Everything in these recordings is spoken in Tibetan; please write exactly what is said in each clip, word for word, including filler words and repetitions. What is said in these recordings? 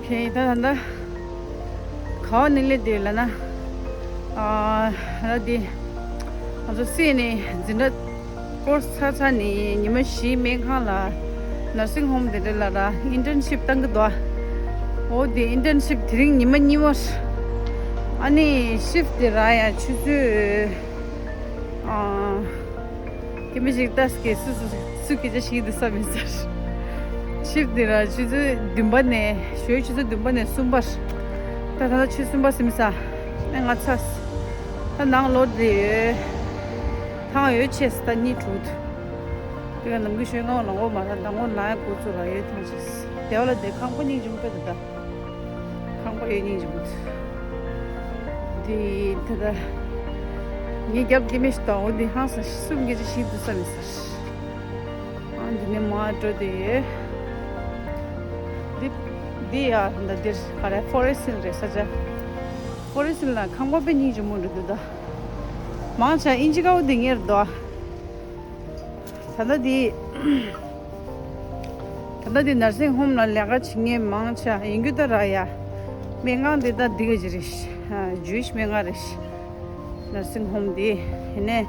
ཁེ་ད་ད་ད་ག་བ་ནས་སླེབས་བསྡད་ལབ་ན། ཨ་ད་འདི་ང་ཚོ་སི་ཨེན་ཨེ་འཛིན་གྲྭ་ཀོར་སི་ཚར་ཚར་ནས་ཉི་མ་བཞི་སྨན་ཁང་ལ་ནར་སིང་ཧོམ་དེ་འདྲ་ལ་ར་ཨིན་ཊརན་ཤིབ་བཏང་གི་འདུག་འོ་དེ་ཨིན་ཊརན་ཤིབ་དེ་རིང་ཉི་མ་གཉིས་པ། ཨ་ནི་ཤིབ་དེ་ར་ཡ་ཆུ་ཚོད་ཨ། སྐྱེ་མི་ཞིག་ལྟ་སྐྱེ་སུ་སུ་སུ་སྐད་ཆ་ཞིག་འདི་ས་མི་ཟེར། ཤིབ་འདི་ར་ཆུ་ཚོད་བདུན་པ་ནས་ཞོའི་ཆུ་ཚོད་བདུན་པ་ནས་གསུམ་པར། ད་ད་ལྟ་ཆུ་གསུམ་པ་ཟིན་ས། ཨེ་ང་ཚ། ད་ནང་ལོག་དེ་ཡོད། ཐང་ཡོད་ཆེ་ས་ད་གཉིད་གྲུག་དེ་ག་ནམ་གི་ཞོའི་ང་ལ་ངོ་མ་ད་ད་ངོ་ལ་ཡ་གོ་ཚུ་ར་ཡོད་ཐང་ཆེ་ས། དེ་བ་ལ་དེ་ཁང་པ་སྙིང་རྗེ་མོ་དཔེ་ད་ད། ཁང་པ་ཡོད་སྙིང་རྗེ་མོ། དེ་ད་ད། ངའི་རྒྱབ་ཀྱི་མི་ཞིག་དང་འོ་འདི་ཧང་སང་གསུམ་གྱི་ཅི་ཞིག་འདུག་ས་མི་ཟེར། ཨ་འདི་ནས་མར་འགྲོ་དེ་ཡོད། འདི་འདི་ཡ་ད་འདིར་ག་རེ་ཕོ་རེ་སིན་རེད་ས་ཆ། ཕོ་རེ་སིན་ལ་ཁང་པ་དཔེ་སྙིང་རྗེ་མོ་འདྲ་འདུག་ད། མང་ཆ་ཨིན་ཇི་ཀའོ་འདི་ངེར་འདུག་ད་ལྟ་འདི། ད་ལྟ་འདི་ནར་སིང་ཧོམ་ལ་ལས་ཀ་བྱེད་མཁན་མང་ཆེ་ཡིན་རྒྱུ་ད་ར་ཡ། སྨན་ཁང་འདི་ད་འདི་ག་ཅི་རེད། ཇུའིཤ་སྨན་ཁང་རེད། ནར་སིང་ཧོམ་འདི། ཡིན་ནའི།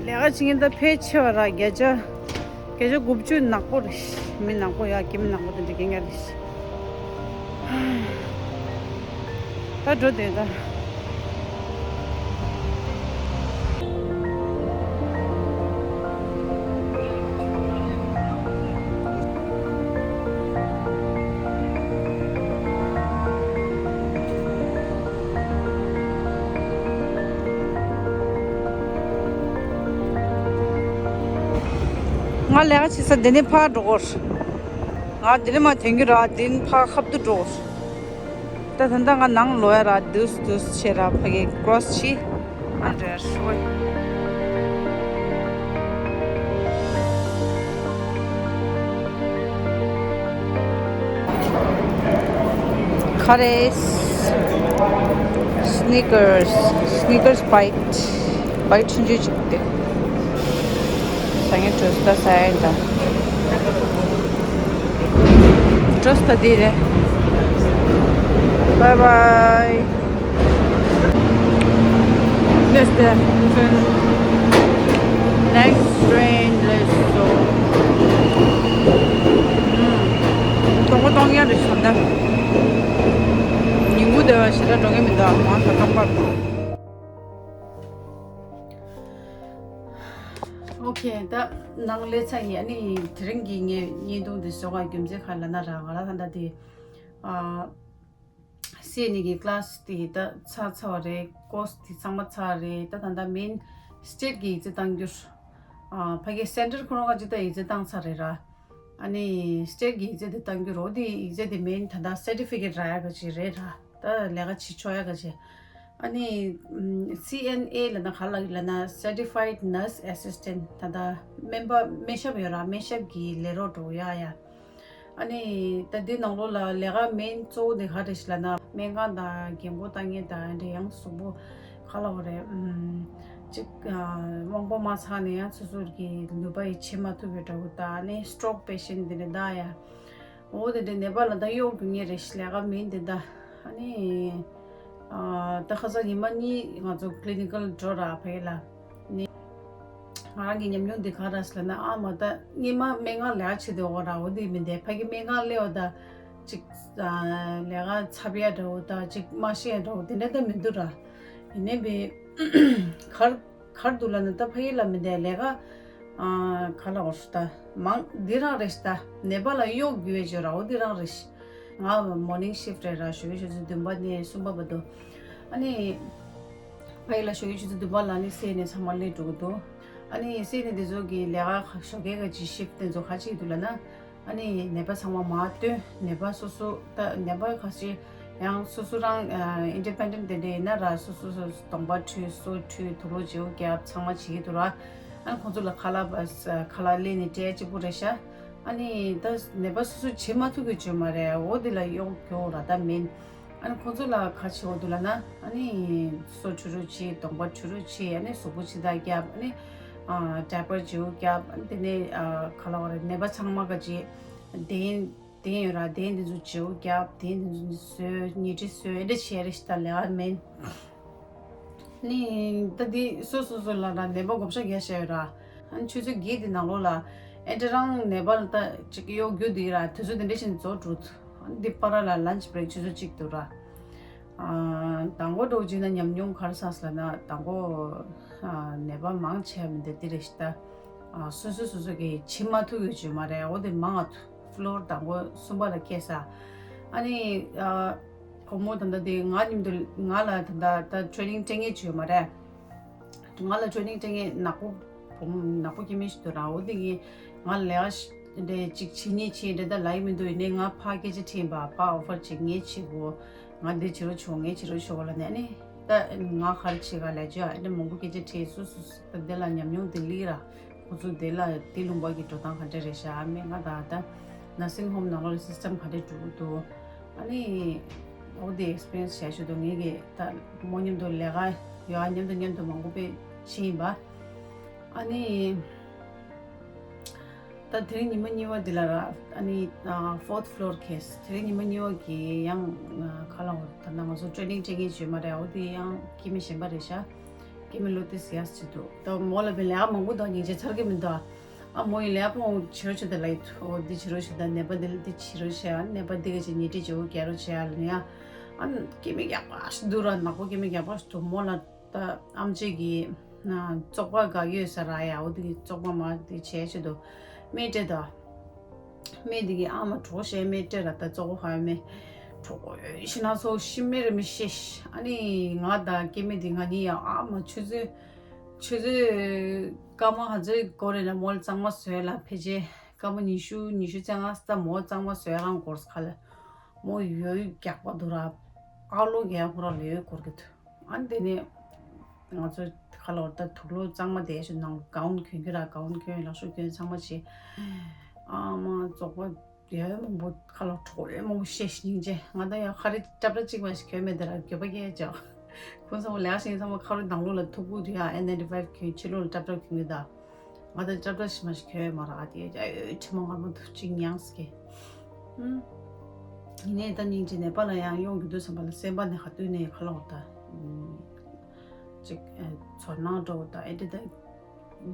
ལས་ཀ་བྱེད་མཁན་ད་ཕལ་ཆེ་བ་ར་བརྒྱ་ཆ། བརྒྱ་ཆ་དགུ་བཅུ་ནག་པོ་རེད། མི་ནག་པོ་ཡ་སྐྱེ་མི་ནག་པོ་དེ་འདྲ་རྐྱང་རྐྱང་རེད། ད་འགྲོ་དེ་ད། ང་ལས་ཀ་བྱེད་ས་འདི་ནས་ཕར་འགྲོ་དགོས། ང་འདི་ནས་མར་ཐོན་གྱི་ར་འདི་ནས་ཕར་ཁ་ཐུག་འགྲོ་དགོས། ད་ད་ལྟ་ང་ནང་ལོག་ཡ་ར་འདུག་འདུག་བྱས་ར་ཕ་གི་ཀོ་རོ་སི་བྱས། ཨ་འདྲ་ཤོད། ག་རེ། སི་ནི་ཀར་སི། སི་ནི་ཀར་སི་བྷའིཊ། བྷའིཊ་ཆུང་ཆུང་ཅིག་སྟེ། ཟ་ངེ་ཀྲོས་ད་ཟ་ཡ་ཡིན་ད། ཀྲོས་ད་འདི་རེད། Bye bye. Next train. Next train, let's go. གཏོང་གོ་གཏོང་ཡ་རེད་བྱུང་ད། ཉིན་གུང་དེ་བ་ཞེ་དྲག་འགྲོ་མཁན་མི་འདུག་མང་ཚོ་རྐང་པར་འགྲོ། ཨོ་ཁེ། ད་ནང་སླེབས་ཚར་ཡིན། ཨ་ནི་དེ་རིང་གི་ངའི་བརྙན་ཐུང་འདི་བཟོ་ག་རྒྱུ་མཚན་ག་རེ་ལབ་ན་ར་ང་རང་ད་ལྟ་དེ་ཨ། སི་ཨེན་ཨེ་གི་ཀླ་སི་དེ་ད་ཚར་ཚར་བ་རེད། ཀོར་སི་དེ་ཚང་མ་ཚར་རེད། ད་ད་ལྟ་མེན་སི་ཊེཊ་གི་ཡིག་ཚད་གཏང་རྒྱུར། ཨ་ཕ་གི་སེན་ཊར་ཁོ་རང་ག་ཅིག་ད་ཡིག་ཚད་བཏང་ཚར་རེད་ར། ཨ་ནི་སི་ཊེཊ་གི་ཡིག་ཚད་དེ་གཏང་རྒྱུར་འོ་དེ་ཡིག་ཚད་དེ་མེན་ད་ལྟ་སར་ཊི་ཕི་ཀེཊ་རག་ཡ་ག་ཅིག་རེད་ར། ད་ལས་ཀ་བྱེད་ཆོག་ཡ་ག་ཅིག་ཨ་ནི་སི་ཨེན་ཨེ་ལབ་ན་ག་ལབ་ལབ་ན་Certified Nurse Assistant ད་ལྟ་སྨན་པ་སྨན་ཞབས་ཡོད་ར། སྨན་ཞབས་ཀྱི་ལས་རོགས་འགྲོ་ཡ་ཡ། ཨ་ནི་ད་འདི་ནང་ལོགས་ལ་ལས་ཀ་མེན་གཙོ་བོ་དེ་ག་རེ་ཞིག་ལབ་ན་སྨན་ཁང་དང་རྒན་གོག་ལྟ་མཁན་དང་འདྲ་ཡང་གཟུགས་པོ་ག་ལབ་དགོས་རེད། ཨམ། ཅིག་ཨ། དབང་པོ་མ་ཚང་ནས་ཡང་སོ་སོ་གི་ནུས་པ་ཡིས་བྱེད་མ་ཐུབ་པའི་འདྲ་བོ་དང་ཨ་ནི་སི་ཊོག་པེ་ཤེན་ཊི་དེ་འདྲ་ད་ཡ། འོ་དེ་འདྲ་ནད་པ་ལ་ད་གཡོག་རྒྱུ་ངེས་རེད་ཞིག་ལས་ཀ་མེན་དེ་ད། ཨ་ནི་ཨ། ད་ཁ་སང་ཉི་མ་གཉིས་ང་ཚོ་ཀི་ལི་ནི་ཀལ་འགྲོ་ར་ཕ་གི་ལ། ནི། ང་རང་གི་ཉམས་མྱོང་འདི་ག་རེ་ཟེར་ན་ཨ་མ་ད་སྔོན་མ་སྨན་ཁང་ལས་ཀ་བྱེད་དུས་འོ་ར་འོ་འདི་མི་འདས་ཕ་གི་སྨན་ཁང་སླེབས་པ་ད་ཅིག་ལས་ཀ་ཚབ་ཡ་འདྲ་བོ་ད་ཅིག་མ་ཤེས་ཡ་འདྲ་བོ་དེ་འདྲ་ད་མི་འདུག་ར། ཡིན་ནའི་བི་གར་གར་འདུག་ལབ་ན་ད་ཕ་གི་ལ་མི་འདས་ལས་ཀ་ག་ལ་འོ་ད་མང་འདི་རང་རེད་ད་ནད་པ་ལ་གཡོག་རྒྱུ་བས་བརྗོད་ར་འོ་འདི་རང་རེད། ང་མོར་ནིང་ཤིཕ་ཊི་རེད་ར་ཞོགས་ཀས་ཆུ་ཚོད་བདུན་པ་ནས་གསུམ་པ་བར་དུ་ཨ་ནི། ཕ་གི་ལ་ཞོགས་ཀས་ཆུ་ཚོད་བདུན་པ་ལ་ནི་སི་ཨེན་ཨེ་ཚང་མ་སླེབས་འགྲོ་གི་འདུག་ཨ་ནི་སི་ཨེན་ཨེ་དེ་ཚོ་གི་ལས་ཀ་ཞོགས་ཀས་ག་ཅིག་ཤིཕ་ཊི་དེ་ཚོ་ག་ཅིག་འདུག་ལབ་ན། ཨ་ནི་ནད་པ་ཚང་མ་མར་བཏོན། ནད་པ་སོ་སོ་ད་ནད་པ་ག་ཅིག་ཡང་སོ་སོ་རང་ཨིན་ཌི་པེན་ཌེན་ཊི་དེ་འདྲ་ཡིན་ན་ར་སོ་སོ་སོ་གདོང་པ་འཁྲུད་སོ་འཁྲུད་དུག་ལོག་བརྗེ་པོ་བརྒྱབ་ཚང་མ་བྱེད་ཀྱི་འདུག་ར། ཨ་ནི་ཁོང་ཚོ་ལ་ཁ་ལག་པ་ཁ་ལག་སླེབས་ནས་སྤྲད་གཅིག་པོ་རེད་ཤག་ཨ་ནི་ད་ནད་པ་སོ་སོ་བྱེད་མ་ཐུབ་ཀྱི་བྱུང་མ་རེད། འོ་དེ་ལ་གཡོག་རྒྱུ་ར་ད་མིན། ཨ་ནི་ཁོང་ཚོ་ལ་ག་བྱེད་འོ་འདུག་ལབ་ན་ཨ་ནི་སོ་འཁྲུད་རོགས་བྱེད། གདོང་པ་འཁྲུད་རོགས་བྱེད། ཨ་ནི་གཟུགས་པོ་ཕྱི་ཐག་བརྒྱབ། ཨ་ནི་ཌའི་པར་བརྗེ་པོ་བརྒྱབ། ཨ་ནི་དེ་ནས་ག་ལབ་དགོས་རེད། ནད་པ་ཚང་མ་ག་ཅིག་གདན་ གདན་ཡོད་ར། གདན་དེ་ཚོ་བརྗེ་པོ་རྒྱབ། གདན་དེ་ཚོ་བཟོས། ཉལ་ཁྲི་བཟོས། ཨེ་འདྲ་བྱས་རེད་ཤག་ད་ལས་ཀ་མེད། ནི་ད་འདི་སོ་སོ་སོ་ལ་ར་ནད་པ་བགོ་བཤའ་རྒྱག་བྱས་ཡོད་ར། ཨ་ནི་ཆུ་ཚོད་བརྒྱད་དེ་ནང་ལོགས་ལ་ཨེ་འདྲ་རང་ནད་པ་ལ་ད་ཅིག་གཡོག་རྒྱུ་འདི་ར། དུས་ཚོད་དེ་འདྲ་བཞིན་རྫོགས་འགྲོ། ཨ་ནི་འདི་བར་ལ་ལན་ཆི་བྷི་རེག་ཆུ་ཚོད་གཅིག་འདུག་ར། ཨ་དང་པོ་འདྲ་བྱས་ན་ཉམས་མྱོང་ག་རེ་བསགས་ལབ་ན། དང་པོ་ཨ་ནད་པ་མང་ཆེ་བ་མི་འདི་འདི་རེད་ཤག་ད། ཨ་སོ་སོ་སོ་སོ་གིས་བྱེད་མ་ཐུབ་ཡོད་ཅིག་མ་རེད། འོ་དེ་མང་ང་། ཕློར་དང་པོ་གསུམ་པ་ལ་སྐྱེས་ས། ཨ་ནི་ཨ་བུ་མོ་ད་ལྟ་དེ་ང་མཉམ་དུ། ང་ལ་ད་ལྟ་ད་ཊེ་ནིང་སྤྲད་མཁན་ཅིག་ཡོད་མ་རེད། ང་ལ་ཊེ་ནིང་སྤྲད་མཁན་ནག་པོ། བུ་མོ་ནག་པོ་སྐྱེ་དམན་ཞིག་འདུག་ར། འོ་དེ་གིས་ང་ལ་ལས་ཀ་འདྲ་ཅིག་བྱེད་ཉེ་ཆེ་འདྲ་ད་ལབ་ཀྱི་མི་འདུག་ཡིན་ནའི་ང་ཕར་སྐད་ཆ་དྲིས་པ། ཕར་ཨོ་ཕར་བྱེད། ངས་བྱེད་དགོས། ང་འདི་བྱེད་རོགས་བྱེད། ངས་བྱེད་རོགས་བྱེད་ལབ་ནས། ཨ་ནི་ད་ང་ག་རེ་བྱེད་ག་ལབ་བྱས། ཨ་ནི་མང་པོ་སྐད་ཆ་དྲིས། སོ་སོ་སོ་ད་འདི་ལ་ཉམས་མྱོང་དེ་སླེབས་ར། ཁོ་ཚོ་དེ་ལ་དེ་ལུང་པ་གི་འགྲོ་སྟངས་ག་འདྲ་རེད་ཤག་ཨ་མས་ང་ད་ད་ནར་སིང་ཧོམ་ནང་ལོགས་ལ་སིས་ཊམ་ག་འདྲ་འགྲོ་གི་འདུག་ཨ་ནི་འོ་དེ་ཨེག་སི་པི་རི་ཡན་སི་བྱས་བྱས་འདུག་ངེད་ཀྱི་ད་མོ་མཉམ་དུ་ལས་ཀ་ཡོད། ཨ་མཉམ་དུ་མཉམ་དུ་མང་པོ་དཔེ་ཕྱིན་ཡིན་པ། ཨ་ནི་ད་དེ་རིང་ཉི་མ་གཉིས་པ་འདི་ལ་ར། ཨ་ནི་ཕོར་ཐི་ཕློར་སྐྱེས། དེ་རིང་ཉི་མ་གཉིས་པ་གི་ཡང་ཁ་ལག་འོ་ད་ནང་ང་ཚོ་ཊེ་ནིང་སྤྲད་མཁན་ཅིག་ཡོད་མ་རེད། འོ་དེ་ཡང་སྐྱེ་དམན་གཞན་པ་རེད་ཤག་སྐྱེ་དམན་ལོ་ཏི་སི་ཡ་སི་ཅིག་འདུག་ད་མོ་ལ་དཔེ་ལས་ཀ་མང་པོ་འདུག་སྙིང་རྗེ་ཚར་གི་མི་འདུག་ཨ་མོ་ཡིས་ལས་ཀ་ཕོན་བྱེད་རོགས་བྱེད་ད་ལབ་ཡི་འདུག་འོ་འདི་བྱེད་རོགས་བྱེད་ད། ནད་པ་འདི་ལ་འདི་བྱེད་རོགས་བྱེད། ཨ་ནད་པ་འདི་ག་ཅིག་ཉལ་ཁྲི་བརྗེ་པོ་རྒྱག་རོགས་བྱེད་ལབ་ནས། ཨ་སྐྱེ་དམན་ཡག་པ་ཞིག་འདུག་ར། ནག་པོ་སྐྱེ་དམན་ཡག་པ་ཞིག་འདུག་མོ་ལ་ད་ཨམ་ཆི་གིས་བཙོག་པ་འགག་ཡོད་ས་ར་ཡ། འོ་དེ་གི་བཙོག་པ་མ་དེ་བྱས་བྱས་འདུག་སྨན་སྤྲད་ད། སྨན་དེ་གི་ཨ་མ་གྲོགས་ཤེས་སྨན་སྤྲད་ར། ད་བཙོག་པ་ཧ་མེ་གྲོགས་ཤི་ན་སོ་ཤི་མེ་རེ་མི་ཤེས། ཨ་ནི་ང་ད་སྐྱེ་དམན་དེ་ང་གཉིས་ཡང་ཨ་མ་ཆུ་ཚོད་ཆུ་ཚོད་སྐར་མ་ཧ་ཚོད་གོ་རེ་ན་མོ་ལ་གཙང་མ་བཟོས་ལ་ཕལ་ཆེར་སྐར་མ་ཉི་ཤུ་ཉི་ཤུ་རྩ་ལྔ་ཙམ་མོ་གཙང་མ་བཟོས་རང་འགོར་ཁ་ལ། མོ་ཡོད་རྒྱགས་པ་འདུག་ར། ཨ་ལོ་རྒྱགས་ཁོ་ར་ལོས་འགོར་གི་འདུག་ཨ་ནི་དེ་ནས་ང་ཚོ་ཁ་ལོ་ད་དུག་ལོག་གཙང་མ་དེ་ཞིག་ནང་གའུན་གྱོན་གྱི་ར། གའུན་གྱོན། ལག་ཤུབས་གྱོན། ཚང་མ་བྱས། ཨ་མ་བཙོག་པ་ཡ་ཡ་མང་པོ་ཁ་ལོ་གྲོགས་ཡ་མང་པོ་བཤད་ཤིང་རྗེ། ང་ད་ཡ་ཁ་རི་ཏྲབ་ཏྲ་གཅིག་མ་ཞིག་གྱོན་མེད་དེ་ར། གྱོད་པ་སྐྱེས་ཅག་ཁོང་ཚང་མ་ལས་ཤིང་ཚང་མ་ཁ་རི་ནང་ལོགས་ལ་ཐུག་པོ་དུ་ཡ་ཨེན་ནའིན་ཊི་ཕའིབ་གྱོན། ཕྱི་ལོགས་ལ་ཏྲབ་ཏྲབ་གྱོན་གི་ད། ང་ད་ཏྲབ་ཏྲབ་ཞིག་མ་ཞིག་གྱོན་ཡོད་མ་ར། ཨ་དེ་ཨ་ཡོད་ཁྲི་མ་ངར་མ་འདུག་ཅིག་ཉངས་སྐྱེ། ཨུམ། ཡིན་ནའི་ད་སྙིང་རྗེ། ནད་པ་ལ་ཡང་གཡོག་རྒྱུ་འདུག་བསམ་པ་ལ་སེམས་པ་ནས་ག་དུས་ནས་ཁ་ལོག་ད། ཅིག་ཨ་ཚོར་སྣང་འགྲོ་ད་ཨེ་འདྲ་ད།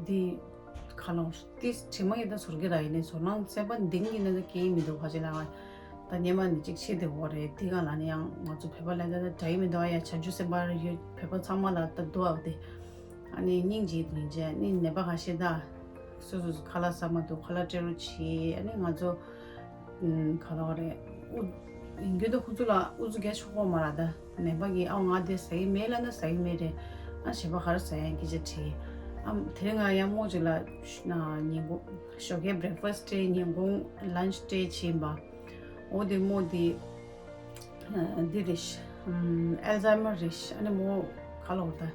འདི་ཁ་ལོག་ཏིས་དྲི་མ་ཡིན་ད་ཚོར་གི་ར། ཡིན་ནའི་ཚོར་སྣང་སེམས་པ་འདིང་གི་ན་ད་སྐྱེ་ཡི་མི་འདུག་ཁ་ཅིག་ལ་ང་ད་སྙེ་མ་ནི་ཅིག་ཆེ་དེ་འོ་རེད། དེ་ག་ལ་ནི་ཡང་ང་ཚོ་བོད་པ་ལ་ད་ད་དྲ་ཡི་མི་འདུག་ཨ་ཡ་བྱང་ཆུབ་སེམས་དཔའ་ཡོད་བོད་པ་ཚང་མ་ལ་ད་འདུག་ཨ་དེ། ཨ་ནི་སྙིང་རྗེ་སྙིང་རྗེ། ཨ་ནི་ནད་པ་ཁ་ཤས་ད་སོ་སོ་སོ་ཁ་ལག་ཟ་མ་འདུག་ཁ་ལག་སྤྲད་རོགས་བྱེད། ཨ་ནི་ང་ཚོ་ཨུམ་ག་ལ་བ་རེད། ཨུ་ཡིན་རྒྱུ་ད་ཁོ་ཚོ་ལ་ཨུ་ཚུགས་རྒྱག་ཆོག་གོ་མ་ར། ད་ནད་པ་གིས་ཨ་ང་དེ་ཟ་ཡི་མེད་ལབ་ན་ཟ་ཡི་མེད་རེད། ཨ་གཞན་པ་ག་རེ་ཟ་ཡང་སྐད་ཆ་དྲིས། ཨ་དེ་རིང་ང་ཡང་མོ་ཅིག་ལ་ཉིན་གུང་ཞོགས་ཀའི་བྷི་རེག་ཕ་སི་ཊི་སྤྲད། ཉིན་གུང་ལན་ཆི་སྤྲད་བྱིན་པ། འོ་དེ་མོ་དེ། འདི་རེད། ཨལ་ཛའི་མར་རེད། ཨ་ནི་མོ་ག་ལོག་ད།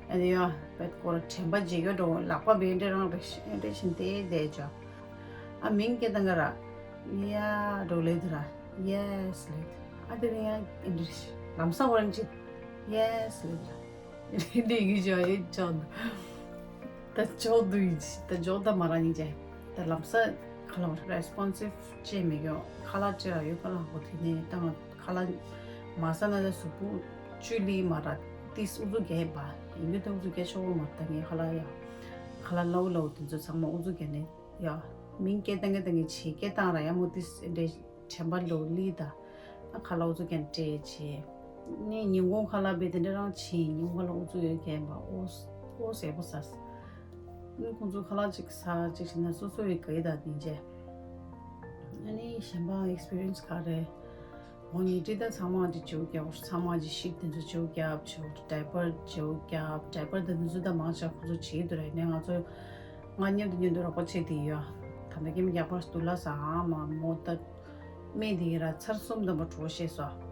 ཨ་ནི་ཡ་བེད་ཀོ་ར་དྲན་པ་བརྗེད་ཡོད་འགྲོ། ལག་པ་བེད་འདྲེ་རང་རེད། ཨེ་འདྲེ་བཞིན་དེ་བསྡད་ཅོ། ཨ་མིང་སྐད་དང་ག་ར་ཡ་འགྲོ་ལེ་དུ་ར་ཡེ་སི་ལེ་དུ། ཨ་དེ་རིང་ཡ་ཨེ་འདྲེ་ལམ་སང་བར་འཇིག་ཡེ་སི་ལེ་དུ་ར། འདི་ཡི་གི་ཅོ་ཡི་ཅོ་འདུག་ད་ཅོག་འདུག་ཡིན་ཅི། ད་ཅོག་ད་མ་ར་ཡིན་ཅི། ད་ལམ་སང་ཁ་ལག་རེ་སི་པོན་སིབ་ཅེས་མི་གྱོ། ཁ་ལག་ཅེས་ར་ཡོད། ཁ་ལག་གོ་དེ་ནས་ད་ང་ཁ་ལག་མ་ཟ་ན་ད་གཟུགས་པོ་བཅུད་ལི་མ་ར་ཏིས་ཨུ་ཚུགས་རྒྱས་པ་ཡིན་གྱོ། ད་ཨུ་ཚུགས་རྒྱས་ཆོག་གོ་མ་ད་ངས་ཁ་ལག་ཡ་ཁ་ལག་ལའུ་ལའུ་དེ་ཚོ་ཚང་མ་ཨུ་ཚུགས་རྒྱས་ནས་ཡ་མིང་སྐད་བཏང་གི་ད་ངས་བྱེད་སྐད་བཏང་ར་ཡ་མོ་ཏིས་འདྲེ་དྲན་པ་ལོ་ལི་ད། ཨ་ཁ་ལག་ཨུ་ཚུགས་ཀྱང་སྤྲད་བྱས། ནི་ཉིན་གུང་ཁ་ལག་བས་དེ་འདྲ་རང་ཕྱིན། ཉིན་གུང་ཁ་ལག་ཨུ་ཚུགས་ཡོད་མཁན་པ་ཨོ་ཨོ་ཟས་པོ་ཟ། ནི་ཁོང་ཚོ་ཁ་ལག་ཅིག་ཟ་ཅིག་བྱས་ན་སོ་སོ་ཡི་ག་ཡི་ད་དེ་འཇེ། ཨ་ནི་གཞན་པ་ཨེག་སི་པི་རི་ཡན་སི་ག་རེ། འོ་ཉི་ཁྲི་ད་ཚང་མ་དེ་བྱེའུ་རྒྱབ། ཚང་མ་དེ་ཤིབ་དེ་ཚོ་བྱེའུ་རྒྱབ། བྱེའུ་ཌའི་པར་བྱེའུ་རྒྱབ། ཌའི་པར་དེ་ཚོ་ད་མང་ཆེ་ཁོང་ཚོ་བྱེད་དུ་རེད། ནས་ང་ཚོ་ང་མཉམ་དུ་མཉམ་དུ་རོགས་པ་བྱེད་དེ་ཡོད། ད་ལྟ་ཀེམ་རྒྱག་པར་སུ་ལ་ས་ཨ་མ་མོ་ད། སྨན་དེ་ཡི་ར་ཚར་གསུམ་དམ་པ་གྲོགས་ཤེས་སོ།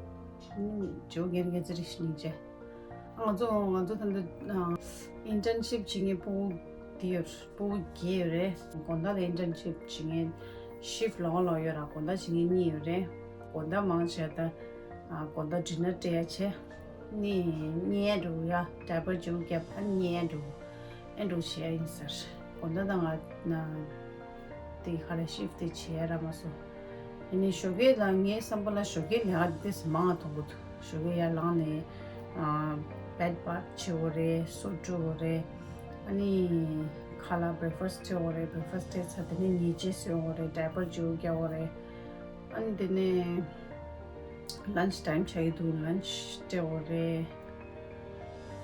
ཇོ་རྒན་རྒན་ཙི་རི་ཤི་ནིང་ཅེ། ང་ཚོ་ང་ཚོ་ད་ལྟ་ཨིན་ཊརན་ཤིབ་བྱེད་མཁན་ཕྲུ་གུ་དེ་ཡོད། ཕྲུ་གུ་བརྒྱད་ཡོད་རེད། དགོང་དག་ལ་ཨིན་ཊརན་ཤིབ་བྱེད་མཁན་ཤིབ་ལོང་ལོང་ཡོད་ར། དགོང་དག་བྱེད་མཁན་གཉིས་ཡོད་རེད། དགོང་དག་མང་ཆེ་ད་དགོང་དག་ཌི་ནར་སྤྲད་ཡ་ཆེ། ནི་ཉལ་འགྲོ་ཡ། ཌའི་པར་ཅིག་བརྒྱབ་ཨ་ཉལ་འགྲོ། ཨེ་འགྲོ་བྱེད་ཡ་ཡིན་ཟེར། དགོང་དག་ད་ང་ན་དེ་ཁ་ལ་ཤིབ་དེ་བྱེད་ཡ་ར་མ་སོང་། ཡིན་ནའི་ཞོགས་ཀས་ལ་ངའི་བསམ་པ་ལ་ཞོགས་ཀས་ལས་ཀ་དེ་མང་ང་མཐོང་གི་འདུག་ཞོགས་ཀས་ཡར་ལངས་ནས་ཨ་bed bath བྱེད་དགོས་རེད། སོ་བཀྲུ་དགོས་རེད། ཨ་ནི་ཁ་ལག་breakfast བྱེད་དགོས་རེད། breakfast བྱས་ཚར་དེ་ནས་ཉལ་ཆས་བཟོ་དགོས་རེད། diaper བརྗེ་པོ་རྒྱག་དགོས་རེད། ཨ་ནི་དེ་ནས་lunch time བྱ་ཡི་འདུག lunch སྤྲད་དགོས་རེད།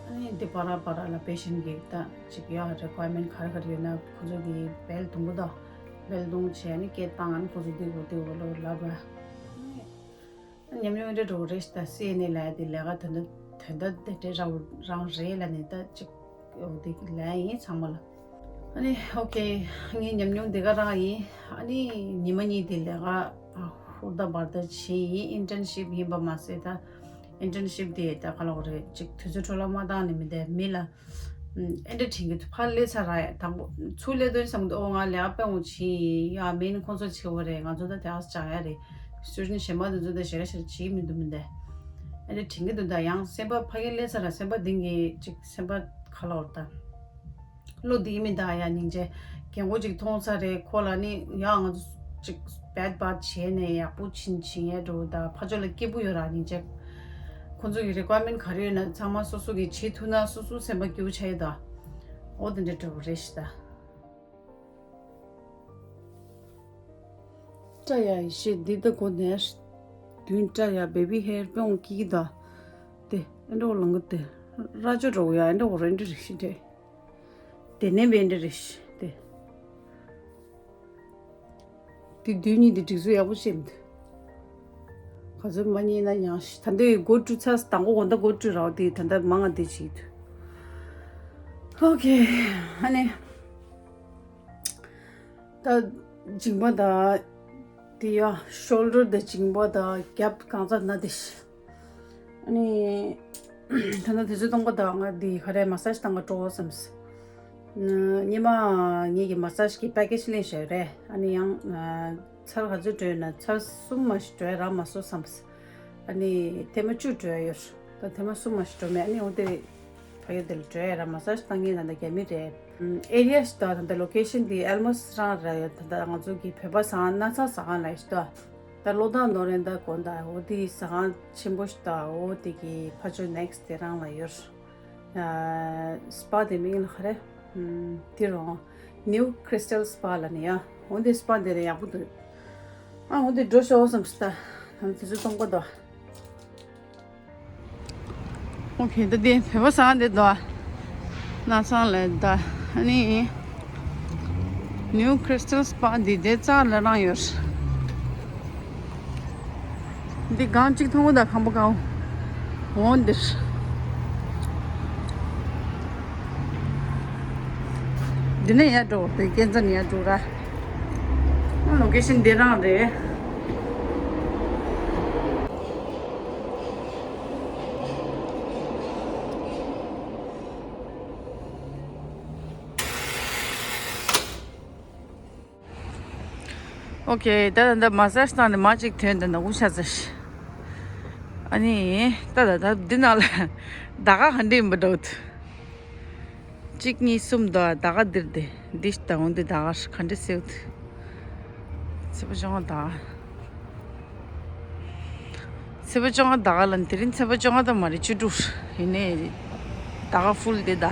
ཨ་ནི་འདི་བར་བར་ལ་patient གི་ད་ཅིག་ཡ་requirement ག་རེ་ག་རེ་ཡོད་ན་ཁོ་ཚོ་གི་bell རྡུང་གི་ད། bell རྡུང་བྱས་ཨ་ནི་སྐད་བཏང་ཨ་ནི་ཁོ་ཚོ་འདི་དགོས་འདི་དགོས་ལབ་ལབ་ར། ཉམས་མྱོང་འདྲ་འགྲོ་གི་རེད་ད། སི་ཨེན་ཨེ་ལབ་ཡ་དེ་ལས་ཀ་ད་ད་ད་ད་དེ་འདྲ་རང་རང་རེད་ལབ་ནས་ད་ཅིག་འོ་དེ་ལབ་ཡ་ཡིན་ཚང་མ་ལ། ཨ་ནི་okay ངའི་ཉམས་མྱོང་དེ་ག་རང་ཡིན། ཨ་ནི་ཉི་མ་གཉིས་དེ་ལས་ཀ་ཧུར་ཐག་འབར་ཐག་བྱས་ཡིན། internship ཡིན་པ་མ་ཟད་ད་internship དེ་ད་ག་ལབ་དགོས་རེད། ཅིག་དུས་ཚོད་འཕྲོ་བརླག་མ་བཏང་ནས་མི་བསྡད་མི་ལ། ཨེ་འདྲ་དྲན་གྱི་འདུག་ཕར་སླེབས་ཚར་ར་དང་པོ་ཚུར་སླེབས་དོན་བསམ་གྱི་འདུག་ཨོ་ང་ལས་ཀ་དཔེ་འོང་བྱས་ཡིན་ཡ། མིན་ཁོང་ཚོ་བྱེད་དགོས་རེད། ང་ཚོ་ད་དེ་ཨ་སི་སྦྱང་ཡ་རེད། student གཞན་པ་དེ་ཚོ་ད་ཞེ་དྲག་ཞེ་དྲག་བྱེད་ཀྱི་མི་འདུག་མི་འདུག་ཨེ་འདྲ་དྲན་གྱི་འདུག་ད་ཡང་སེམས་པ་ཕ་གིར་སླེབས་ཚར་ར་སེམས་པ་འདི་ངའི་ཅིག་སེམས་པ་ག་ལབ་དགོས་རེད་ད། བློ་འདི་མི་འདུག་ཡ། སྙིང་རྗེ། རྒན་གོག་ཅིག་མཐོང་ཚར་རེད། ཁོ་ལ་ནི་ཡང་ང་ཚོ་ཅིག་bed bath བྱས་ནས་ཡག་པོ་ཕྱིན་ཕྱིན་ཡས་འགྲོ་ད་ཕ་ཆོས་ལ་སྐྱིད་པོ་ཡོད་ར། སྙིང་རྗེ། ཁོ་ཚོ་གི་requirement ག་རེ་ཡོད་ན་ཚང་མ་སོ་སོ་གི་བྱེད་ཐུབ་ན་སོ་སོ་སེམས་པ་སྐྱིད་པོ་ཆགས་ཡོད་ད། འོ་དེ་འདྲ་འདྲ་པོ་རེད་ཤི་ད། སྐྲ་ཡ་ཡི་ཤེས་འདི་ད་གོ་ནས་དུས་སྐྲ་ཡ་baby hair དཔེ་འོང་སྐྱིད་ཀྱི་ད། དེ་ཨེ་འདྲ་པོ་ལང་གི་དེ་ར་ཅོ་འདྲ་པོ་ཡ་ཨེ་འདྲ་པོ་རེད་འདྲ་རེད་ཤི་དེ། དེ་ནས་བས་འདི་རེད་ཤི་དེ། དེ་དུས་གཉིས་དེ་སྒྲིག་སྲོལ་ཡག་པོ་བྱེད་མི་འདུག་ག་ཚོད་མ་རྙེད་ན་ཡང་ཤི། ད་འདི་སྒོ་བཀྲུས་ཚར། དང་པོ་འོ་ད་སྒོ་བཀྲུས་ར་བ་དེ་ད་ལྟ་མང་ང་དེ་བྱེད་ཀྱི་འདུག་ཨོ་ཁེ། ཨ་ནི་ད་མཇིང་པ་ད་དེ་ཡ་shoulder ད་མཇིང་པ་ད་རྒྱབ་གང་ཚ་ན་དེ་ཤི། ཨ་ནི་ད་ལྟ་དུས་ཚོད་སྟོང་པ་དང་ང་འདི་ག་རེ་massage བཏང་ག་འགྲོ་བསམས། ཉི་མ་ངེད་ཀྱི་massage གི་package ལེན་བཞག་རེད། ཨ་ནི་ཡང་ཚར་ག་ཚོད་འགྲོ་ཡོད་ན་ཚར་གསུམ་མ་ཞིག་འགྲོ་ཡ་རག་མ་སོང་བསམས། ཨ་ནི་ཐེངས་མ་བཅུ་འགྲོ་ཡ་ཡོད། ད་ཐེངས་མ་གསུམ་མ་ཞིག་འགྲོ་མེད། ཨ་ནི་འོ་དེ་ཕ་གི་དེ་ལ་འགྲོ་ཡ་རག massage བཏང་མཁན་ད་ལྟ་རྒྱ་མི་རེད། ཨེ་རི་ཡ་ཞིག་ད་ད་ལྟ་location དེ་Elmhurst རང་རེད། ད་ལྟ་ང་ཚོ་གི་བོད་པ་ཟ་ཁང་སྣག་ཚ་ཟ་ཁང་ལ་ཞིག་ད། ད་ལོ་ད་ནོ་རེ་ད་གོ་ད་འོ་དེ་ཟ་ཁང་ཆེན་པོ་ཞིག་ད། འོ་དེ་གི་ཕ་ཆོས་next དེ་རང་ལ་ཡོད། ཨ་spa དེ་མིང་ལ་ག་རེ། ཨམ་དེ་རང་New Crystal Spa ལ་ནི་ཡ། འོ་དེ་spa དེ་རེ་ཡག་པོ་འདུག་ཨ་འོ་དེ་འགྲོ་ཤོག་བསམ་ཞིག་ད། ཨ་དེ་ཚོ་གཏོང་གོ་ད། ཨོ་ཁེ། ད་དེ་བོད་པ་ཟ་ཁང་དེ་དོ། སྣག་ཚ་ལ་ད། ཨ་ནི་New Crystal Spa འདི་དེ་རྩ་ལ་རང་ཡོད། འདི་སྒང་གཅིག་མཐོང་གོ་ད་ཁང་པ་གང་འོང་འདིར། འདི་ནས་ཡར་འགྲོ་དེ་སྐས་འཛེགས་ནས་ཡར་འགྲོ་ར། ཨ་location འདི་རང་རེད། ཨོ་ཁེ། ད་ད་ད་massage བཏང་ནས་མ་གཅིག་ཐོན། ད་ནག་པོ་ཤ་ཚ་ཤི། ཨ་ནི་ད་ད་ད་འདི་ནང་ལ་ད་ག་ག་འདྲ་ཡིན་པ་འདྲ་འདུག་གཅིག་གཉིས་གསུམ་ད་ད་ག་འདིར་དེ་འདི་ད་འོང་འདི་ད་ག་ག་འདྲ་སེ་འདུག་ཚེས་པ་བཅོ་ལྔ་ད། ཚེས་པ་བཅོ་ལྔ་ད་ག་ལ་དེ་རིང་ཚེས་པ་བཅོ་ལྔ་ད་མ་རེད། བཅུ་དྲུག་ཡིན་ནའི་ད་ག་full day ད།